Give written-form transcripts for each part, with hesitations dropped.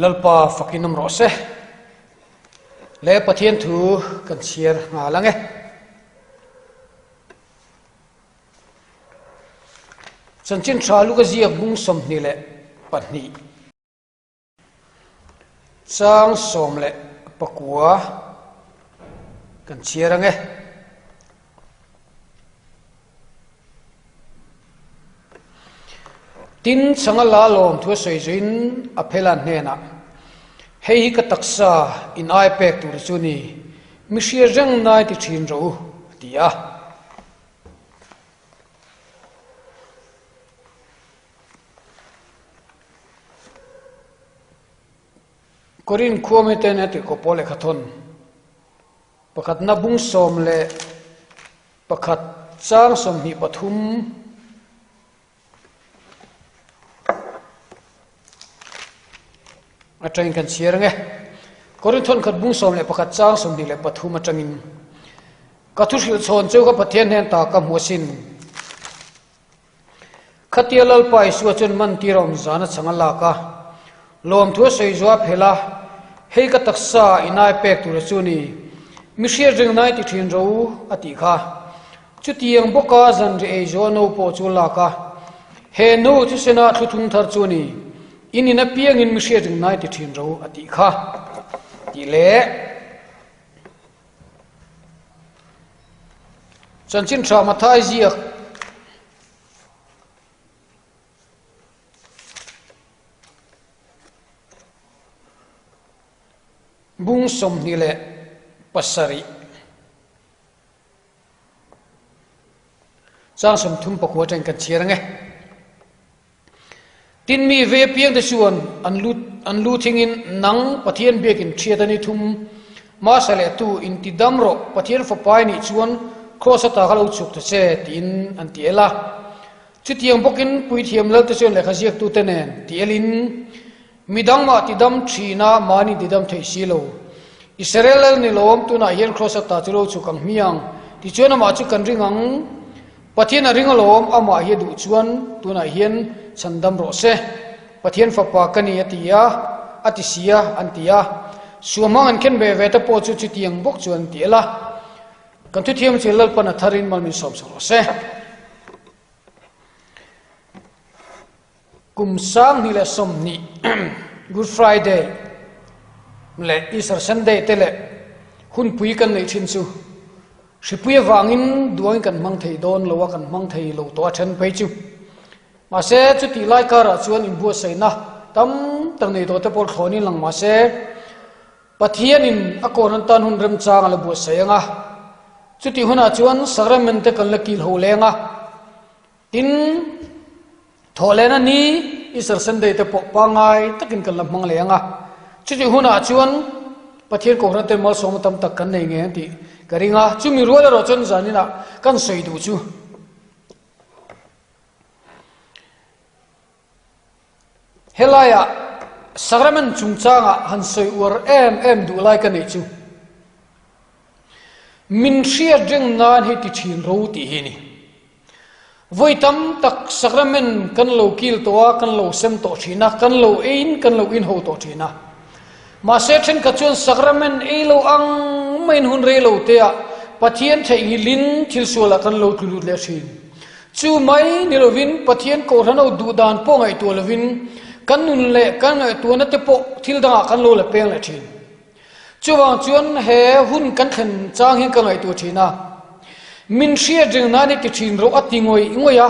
Lalpa fakin awm rawh se. Le Pathian thu kan chhiar nghal ang e. Chanchin tha Luka ziak bung 22. Chang 19 kan chhiar ang e. Tin, changa la lawm thu a sawi zuiin a phela hnenah, Hei hi ka taksa in ai pek tur chu ni, mi hria reng nai ti thin rawh u, a ti a. Korin khua miten heti kaw pawl lehkha thawn pakhatna bung 11 chang 23 atangin kan chhiar ang e. Korin thawn khat bung 11 chang 23 atangin ka thu hrilh chhawn chu ka Pathian hnen ta ka hmu asin. Khatia Lalpa Isua chuan mantir a awm zan a chhang a lak a, lawmthu a sawi zuah a phelh a, Hei ka taksa i nai pek tur a chu ni, mi hriat ring nai ti thin ro u, a tih kha. Chutiang bawka zanri ei zuah no pawh chu a lak a, He no chu senah thlu thung thar chu ni, in in apiangin mi hriat ring nai ti thin ro, a tih kha. Tih leh. Chanchin tha Mathai ziak bung 27 chang 39 atangin kan chhiar ang e. Tin mi ve apiang te chuan an lu an lu thingin nang Pathian biakin thiat a ni thum. Masa leh tu in ti dam rawh Pathian fapa i nih chuan Kraws ata kha lo chhuk ta che tiin an ti el a. Chutiang bawkin puithiam lal te chuan lehkha ziaktute nen ti elin midang mah ti dam thina mahni ti dam theih si lo. Israel lal ni lawm tunah hian Kraws ata chu lo chhuk ang hmiang tichuan amah chu kan ring ang. Pathian a ring alawm, amah hi a duh chuan tunah hian chhan dam rawh se. Pathian fapa ka ni a ti a, a ti si a, an ti a. Suamhmang an khen ve ve te pawh chu chutiang bawk chuan an ti el a. Kan thuthiam chu Lalpan a tharin mal min sawmsak rawh se. Kum 2020 Good Friday leh Easter Sunday te leh hunpui kan neih thin chu Hripui avangin duangin kan hmang thei dawn lo a, kan hmang thei lo tawh a then phei chu. Mahse, chutih lai karah chuan inbuatsaihna tam tak nei tawh te pawh thlawnin lang mahse, Pathianin a kawn an tan hun remchang a la buatsaih ang a. Chutih hunah chuan sacrament te kan la kil ho leng a. Tin, thawhlehna ni Easter Sunday te pawh pangngai takin kan la hmang leh ang a. Chutih hunah chuan Pathian Kohhran te malsawmna tam tak kan nei ngei ang tih ka ring a. Chumi rual erawh chuan zaninah kan sawi duh chu. Helaiah sacrament chungchangah han sawi uar em em duh lai ka neih chu min hriat reng nan hi ti thin ro tih hi a ni. Vawi tam tak sacrament kan lo kil tawh a, kan lo sem tawh thin a, kan lo eiin kan lo inho tawh thin a. Mahse thenkhat chuan sacrament ei lo ang maiin hun rei lo teah Pathian theihnghilhin thil sualah kan lo tlu lut leh thin. Chu mai ni lovin Pathian Kohhran ho duh dan pawh ngaihtuah lovin kan nun leh kan ngaihtuahna te pawh thil dangah kan lo la peng leh thin. Chuvang chuan he hun kan thlen chang hian ka ngaihtuah thin a, min hriat ring nan i ti thin rawh a ti ngawih ngawih a,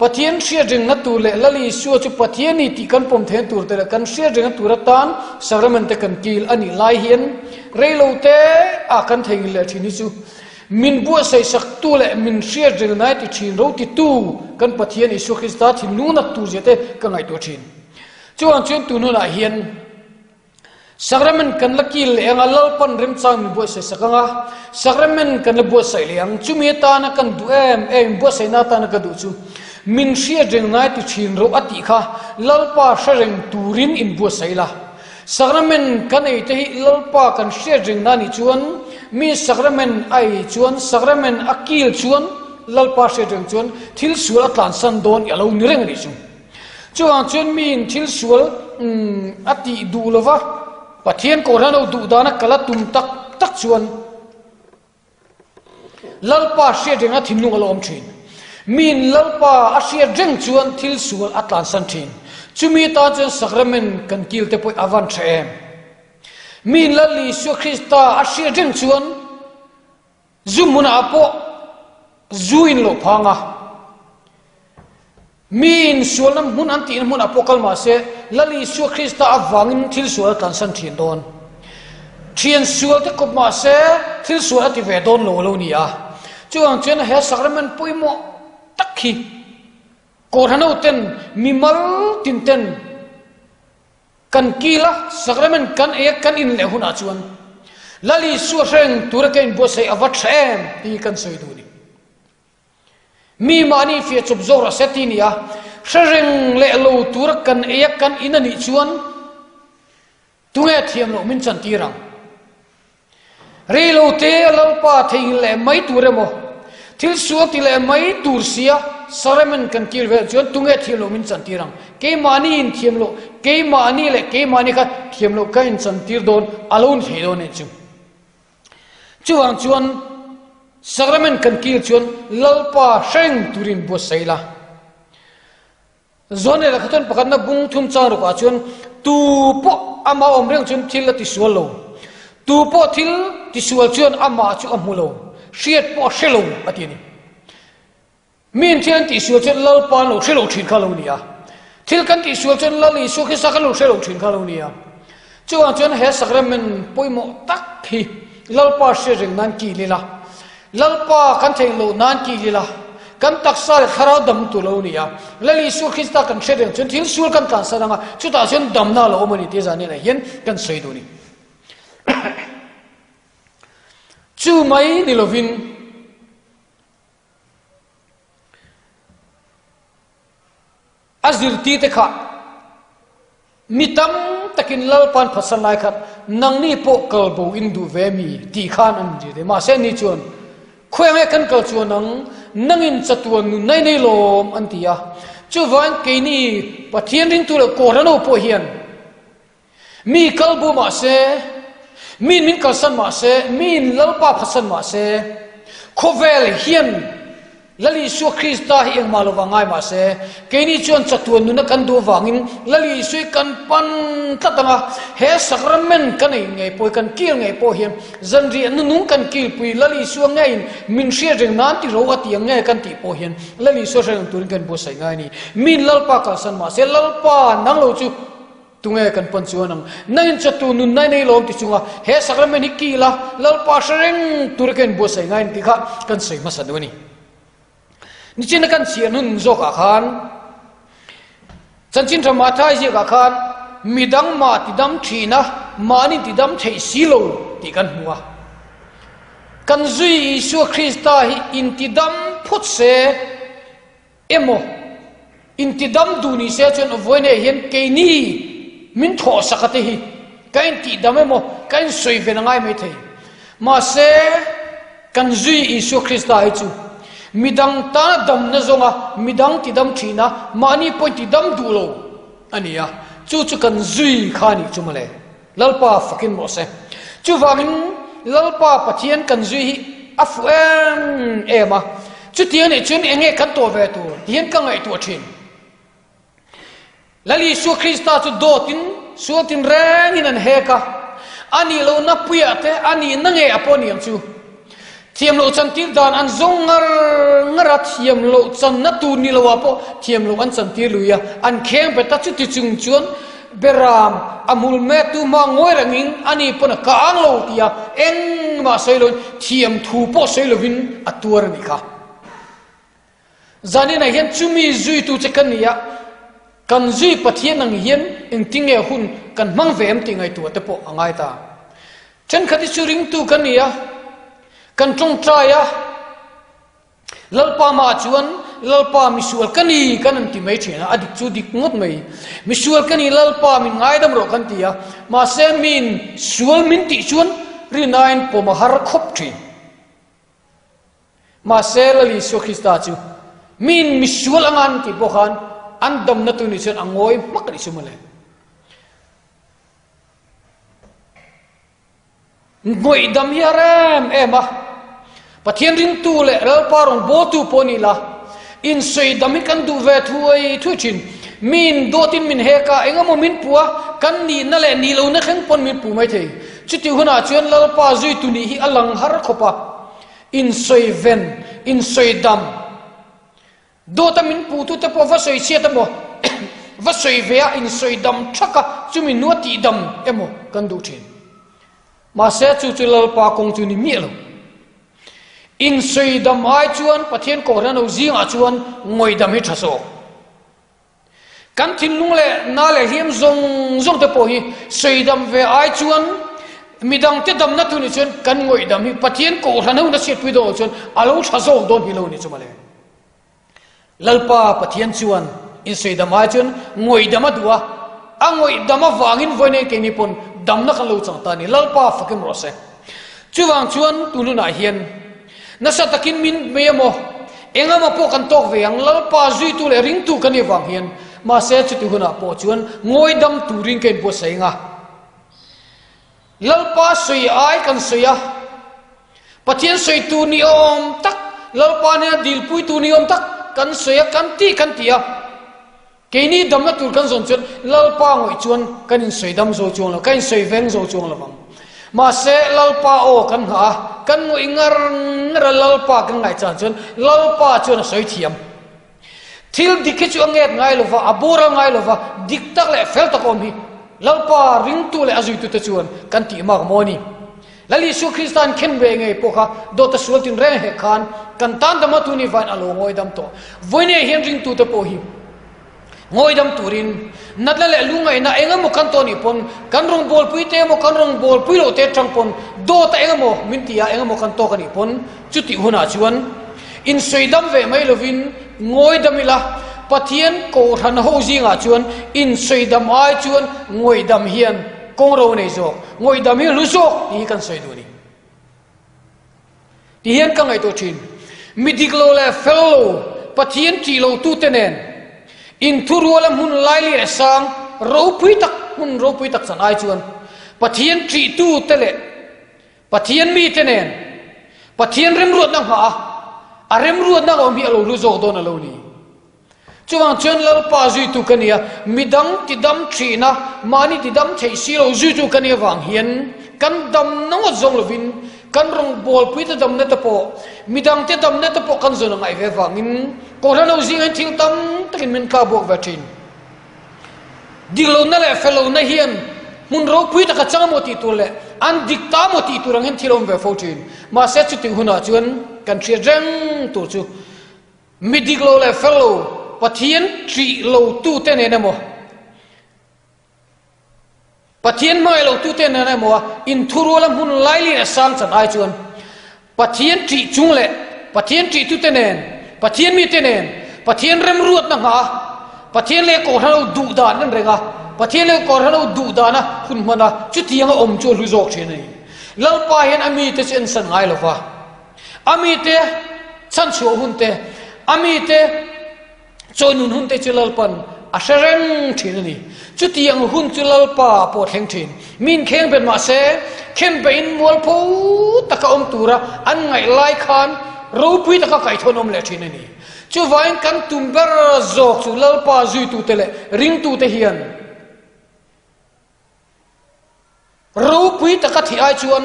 Pathian hriat ringna tur leh Lal Isua chu Pathian ni tih kan pawm theihna tur te leh kan hriat ringna tur atan sacrament te kan kil a nih lai hian reilote ah kan theihnghilh leh thin hi chu Min buatsaih saktu leh min hriat reng nai ti thin ro titu kan Pathian Isua Krista thinlung nat tur zia te ka ngaihtuah thin. Chuvang chuan tun hunah hian Sacrament kan la kil leh ang a, Lalpan remchang min buatsaih sak ang a, Sacrament kan la buatsaih leh ang. Chumi atana kan duh em em, in buatsaihna atana ka duh chu min hriat reng nai ti thin ro a tih kha Lalpa hre reng turin in buatsaih la. Sacrament kan ei te hi Lalpa kan hriat reng na nih chuan mi sacrament a ei chuan sacrament a kil chuan Lalpa hriat reng chuan thil sual a tlansan dawn i a lo ni reng a nih chu. Chuvang chuan miin thil sual a tih duh lova Pathian Kohhran ho duh dana kal a tum tak tak chuan Lalpa hriat reng a thinlung a la awm thin. Miin Lalpa a hriat reng chuan thil sual a tlansan thin. Chumi tan chuan sacrament kan kil te pawh a van tha em. Miin Lal Isua Krista a hriat reng chuan Zu hmunah pawh zu in loh phang a, miin sualna hmun an tihna hmunah pawh kal mah se, Lal Isua Krista avangin thil sual a tlansan thin dawn. Thian sual te kawp mah se, thil sual a ti ve dawn lo a lo ni a. Chuvang chuan he sacrament pawimawh tak hi Kohhranho ten mimal tin ten, Kan kil a, sacrament kan ei a, kan in leh hunah chuan Lal Isua hreng tura ka inbuatsaih a va tha em tih hi kan sawi duh a ni. Mi mahni fiah chawp zawk rawh se tih a ni a, hre reng leh lo tura kan ei a, kan in a nih chuan tunge thiam loh min chantir ang? Rei lo te Lalpa theihnghilh leh mai tur emaw, thil sual ti leh mai tur sia sacrament kan kir vel chuan tunge thiam loh min chantir ang? Keimahni in thiam loh, keimahni leh keimahni kha thiam loh ka in chantir dawn a lo ni thei dawn anih chu. Chuvang chuan sacrament kan kir chuan Lalpa hreng turin buatsaih la. Zawn leh Lakhathawn pakhatna bung thum chang rukah chuan tu pawh amah awm reng chuan thil a tisual lo. Tu pawh thil tisual chuan amah chu a hmu lo, hriat pawh a hre lo a ti a ni. Miin thil an tihsual chuan Lalpa an lo hre lo thin kha a lo ni a. Thil kan tihsual chuan Lal Isua Krista kan lo hre lo thin kha a lo ni a. Chuvang chuan he sacrament pawimawh tak hi Lalpa hriat reng nan kil ila, Lalpa kan theih loh nan kil ila, kan taksa leh thlarau dam tur lo ni a, Lal Isua Krista kan hriat reng chuan thil sual kan tlansan anga chutah chuan damna a lo awm a ni tih zan inah hian kan sawi duh a ni. Chu mai ni lovin. A zirtirte kha mi tam takin Lalpa'n phatsan lai khan nangni pawh kal bo in duh ve mi tih khan an inzir thei. Mahse ni chuan khawi ange kan kal chuan ang nangin chatuan nun nei nei lawm an ti a. Chuvangin keini Pathian ringtu leh Kohhranho pawh hian mi kal bo mah se, miin min kalsan mah se, miin Lalpa phatsan mah se, khawvel hian Lal Isua Krista hi engmah lova ngai mah se, keini chuan chatuan nuna kan duh avangin Lal Isua hi kan pan tlat ang a, he sacrament kan ei ngei pawh hi, kan kil ngei pawh hian zanriah nunung kan kilpui Lal Isua ngeiin min hriat reng nan ti ro a ti ang nge kan tih pawh hian Lal Isua hre reng turin kan buatsaih ngai a ni. Min Lalpa kalsan mah se, Lalpa nang lo chu Tunge kan pan chuan ang? Nangin chawtu nun nai nei lawm ti chunga he sacrament hi kil a, Lalpa hre reng tura ka inbuatsaih ngai ni tih kha kan sawi hmasa duh a ni. Nichina kan chhiah nun zawkah khan Chanchin Tha Mathai ziakah khan midang mah tidam thin a, mahni tidam theih si lo tih kan hmu a. Kan zui Isua Krista hi intidam phawt se, Emaw, intidam duh ni se chuan vawiinah hian keini min thawhsak a te hi ka intihdam emaw ka insawi ven a ngai mai thei. Mahse, kan zui Isua Krista hi chu midang tana damna zawnga midang tidam thin a, mahni pawh intidam duh lo a ni a, chu chu kan zui kha a nih chu mawle. Lalpa fakin rawh se. Chuvangin Lalpa Pathian kan zui hi a fuh em em a, chutiang nih chuan eng nge kan tuah ve tur ti hian ka ngaihtuah thin. Lal Isua Krista chu dawtin sual tin rengin an hek a, a nih lohna puiah te a nihna nge a pawh niang chu. Thiam loh chantir dan an zawng ngar ngar a, thiam loh channa tur ni loah pawh thiam loh an chantir lui a, an kheng bet a, chuti chung chuan Beram a hmul mettu hma ngawi rengin ani pawn a kang lo ti a, engmah sawi loin thiam thu pawh sawi lovin a tuar a nih kha. Zaninah hian chumi zuitu che kan ni a, kan zui Pathian ang hian engtinge hun kan hmang ve em tih ngaihtuah te pawh a ngai ta. Thenkhat hi chu ringtu kan ni a, kan tawngtai a, Lalpa mah chuan Lalpa misual ka ni kan han ti mai thin a, a dik chu dik ngawt mai. Misual ka ni Lalpa min ngaidam rawh kan ti a, mahse miin sual min tih chuan rinain pawm a har khawp thin. Mahse Lal Isua Krista chu miin misual anga an tih pawh khan. An damna tur nih chuan a ngawi hmak a nih chu mawle. Ngawih dam hi a rem em a, Pathian ringtu leh Lalpa rawn bawltu pawh ni la, insawi dam hi kan duh ve thuai thuai thin. Miin dawtin min hek a, engemaw min pu a, kan nihna leh nih lohna thleng pawn min pu mai thei. Chutih hunah chuan Lalpa zuitu nih hi a lang har khawp a, insawi ven, insawi dam. Dawta min puhtute pawh va sawi chhiat emaw, va sawi ve a insawi dam thak a, chumi hnua tih dam emaw kan duh thin. Mahse chu chu Lalpa kawng chu ni miah lo. Insawi dam ai chuan Pathian kohhran ho zingah chuan ngawih dam hi tha zawk. Kan thinlung leh na leh hliam zawng zawng te pawh hi sawi dam ve ai chuan midangte damna thu nih chuan kan ngawih dam hi Pathian kohhran ho na chhiatpui dawn loh chuan a lo tha zawk dawn hi lo ni chu mawle. Lalpa Pathian chuan insawi dam ai chuan ngawih dam a duh a, a ngawih dam avangin vawiin keini pawn damna kan lo chang ta a ni. Lalpa fakim rawh se. Chuvang chuan tun hunah hian nasa takin min bei emaw, eng emaw pawh kan tawk ve ang, Lalpa zuitu leh ringtu kan nih vang hian mahse chuti hunah pawh chuan ngawi dam turin ka inbuatsaih ang a. Lalpa sawi ai kan sawi a, Pathian sawi tur ni awm tak, Lalpa hnena dilpui tur ni awm tak kan sawi a, kan ti kan ti a. Keini damna tur kan zawn chuan Lalpa ngawih chuan kan insawi dam zo chuang lo, kan insawi veng zo chuang lo vang. Mahse, Lalpa aw kan nghah a, kan ngawih ngar ngar a Lalpa kan ngaihchan chuan Lalpa chuan a sawi thiam. Thil dik hi chu a nget ngai lo va, a boral ngai lo va, dik tak leh fel tak awm hi Lalpa ringtu leh a zuitute chuan kan tih mak maw a ni. Lal Isua Krista an khen ve ngei pawh kha dawta sual tin reng hek khan kan tan dam a tu ni vain a lo ngawi dam tawh. Vawinia hian ringtute pawh hi ngawi dam turin natna leh lungngaihna eng emaw kan tawh nih pawn kan rawngbawlpui te emaw kan rawngbawlpui loh te atang pawn dawta eng emaw min ti a eng emaw kan tawk a nih pawn chutih hunah chuan insawi dam ve mai lovin ngawi dam ila Pathian Kohhran ho zingah chuan insawi dam ai chuan ngawi dam hian Kawng ro nei zawk, ngawih dam hi hlu zawk tih hi kan sawi duh a ni. Ti hian ka ngaihtuah thin. Mi dik lo leh fel lo, Pathian ṭih lo tute nen inthuruala hmun laili leh sang ropui tak, hmun ropui tak chan ai chuan Pathian ṭih tute leh Pathian mite nen Pathian remruatna nghah a, a remruatna awm hi a lo hlu zawk dawn a lo ni. Chuvang chuan Lalpa zuitu ka nia, midang tidam thihna, mahni tidam theih si lo zuitu ka nih avang hian kan damna ngawt zawng lovin kan rawngbawlpui te damna te pawh, midang te damna te pawh kan zawn a ngaih ve avangin Kohhran ho zingah hian thil tam takin min tla buak ve thin. Dik lohna leh fel lohna hian hmun ropui taka chang emaw tih tur leh an dik ta emaw tih tur ang hian thil a awm ve fo thin. Mahse chutih hunah chuan kan hriat reng tur chu Mi dik lo leh fel lo, Pathian ṭih lo tute nen emaw, Pathian hmangaih lo tute nen emaw a inthuruala hmun laili leh sang chan ai chuan Pathian ṭih chung leh Pathian ṭih tute nen, Pathian mite nen, Pathian remruatna nghah a, Pathian leh Kohhran ho duh dan en reng a, Pathian leh Kohhran ho duh dana hun hman a, chutianga awm chu a hlu zawk ṭhin a ni. Lalpa hian a mite chu ensan ngai lo va. A mite chhanchhuah hun te, a mite chawnun hun te chu Lalpan a hre reng thin a ni. Chutiang hun chu Lalpa pawh thleng thin. Min kheng bet mah se, khen behin mualpho taka awm tura an ngaih lai khan ropui taka kaihthawh an awm leh thin a ni. Chuvangin kan tum ber zawk chu Lalpa zuitute leh ringtute hian, Ropui taka thih ai chuan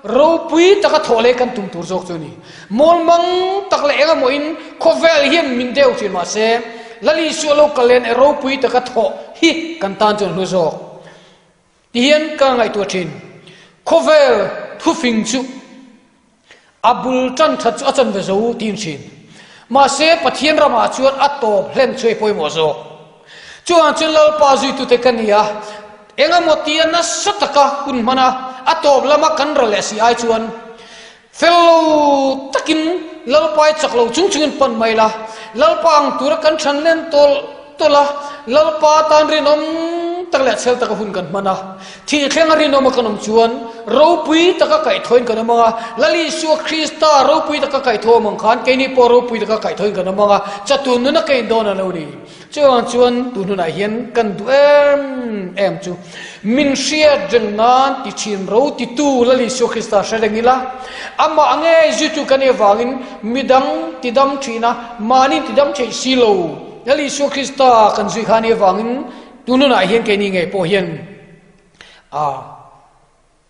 ropui taka thawh leh kan tum tur zawk chu a ni. Mawlmang tak leh eng emawin khawvel hian min deu thin mahse Lal Isua lo kal len e ropui taka thawh hi kan tan chuan hlu zawk ti hian ka ngaihtuah thin. Khawvel thufing chu A bul tan that chu a chan ve zo tiin thin. Mahse, Pathian ramah chuan a tawp hlen chu ei pawimawh zawk. Chuvang chuan Lalpa zuitute ka ni a, engemaw tia nasa taka hun hman a, a tawp lama kan ral leh si ai chuan fel lo takin Lalpa i chak lo chung chungin pan mai la, Lalpa ang tura kan than len tawlh tawlh a, Lalpa tan rinawm tak leh chhel taka hun kan hman a, thih thlenga rinawma kan awm chuan. ropui taka kaihthawhin kan awm ang a, Lal Isua Krista ropui taka kaihthawh awm ang khan keini pawh ropui taka kaihthawhin kan awm ang a, chatuan nuna ka indawn a lo ni. Chuvang chuan tun hunah hian kan duh em em chu min hriat reng nan ti thin ro titu Lal Isua Krista hre reng ila, amah ngei zuitu kan nih avangin midang tidam thin a, mahni tidam theih si lo Lal Isua Krista kan zui kha nih avangin tun hunah hian keini ngei pawh hian a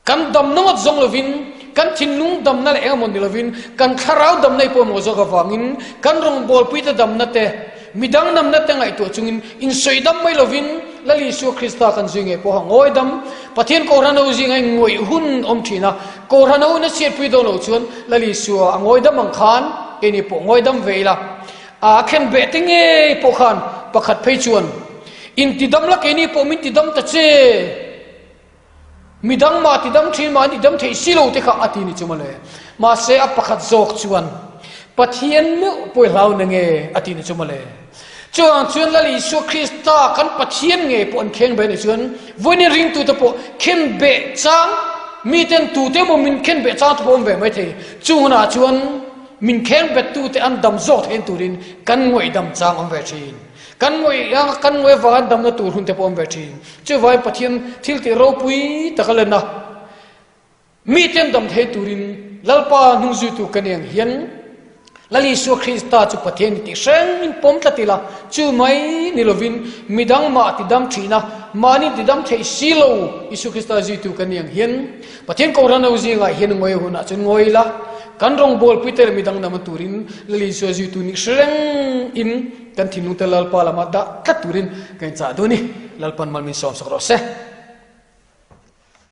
kan damna ngawt zawng lovin kan thinlung damna leh engemaw ni lovin kan thlarau damna hi pawimawh zawk avangin kan rawngbawlpuite damna te midang damna te ngaihtuah chungin insawi dam mai lovin Lal Isua Krista kan zui ngei pawha ngawi dam Pathian Kohhran ho zinga in ngawih hun awm thin a Kohhran ho in a chhiatpui dawn loh chuan Lal Isua a ngawi dam ang khan keini pawh ngawi dam ve ila a khenbeh te ngei pawh khan pakhat phei chuan Intidam la keini pawh min tidam ta che. Midang mah tidam thin mah an tidam theih si lo te kha a ti ni chu mawle. Mahse a pakhat zawk chuan Pathian meuh pawh i hlau na nge a ti ni chu mawle. Chuvang chuan Lal Isua Krista kan Pathian ngei pawh an kheng beh ni chuan vawiin ringtute pawh khen beh chang miten tute emaw min khen beh chang te pawh awm ve mai thei. Chung hunah chuan min kheng bettute an dam zawk theih turin kan ngawih dam chang awm ve thin. Kan ngawih a, kan ngawih avanga damna tur hun te pawh awm ve thin. Chuvangin Pathian thil tih ropui tak a len a, mite an dam thei turin Lalpa hnungzuitu ka nih ang hian Lal Isua Krista chu Pathian ni tih hreng in pawm tlat ila, chu mai ni lovin midang mah ti dam thin a, mahni ti dam theih si lo Isua Krista zuitu ka nih ang hian Pathian Kohhran ho zingah hian ngawi hunah chuan ngawi ila, kan rawngbawlpui te leh midang dam turin Lal Isua zuitu nih hreng in Kan thinlungte Lalpa lamah dah tlat turin ka inchah duh a ni. Lalpan mal min sawmsak rawh se.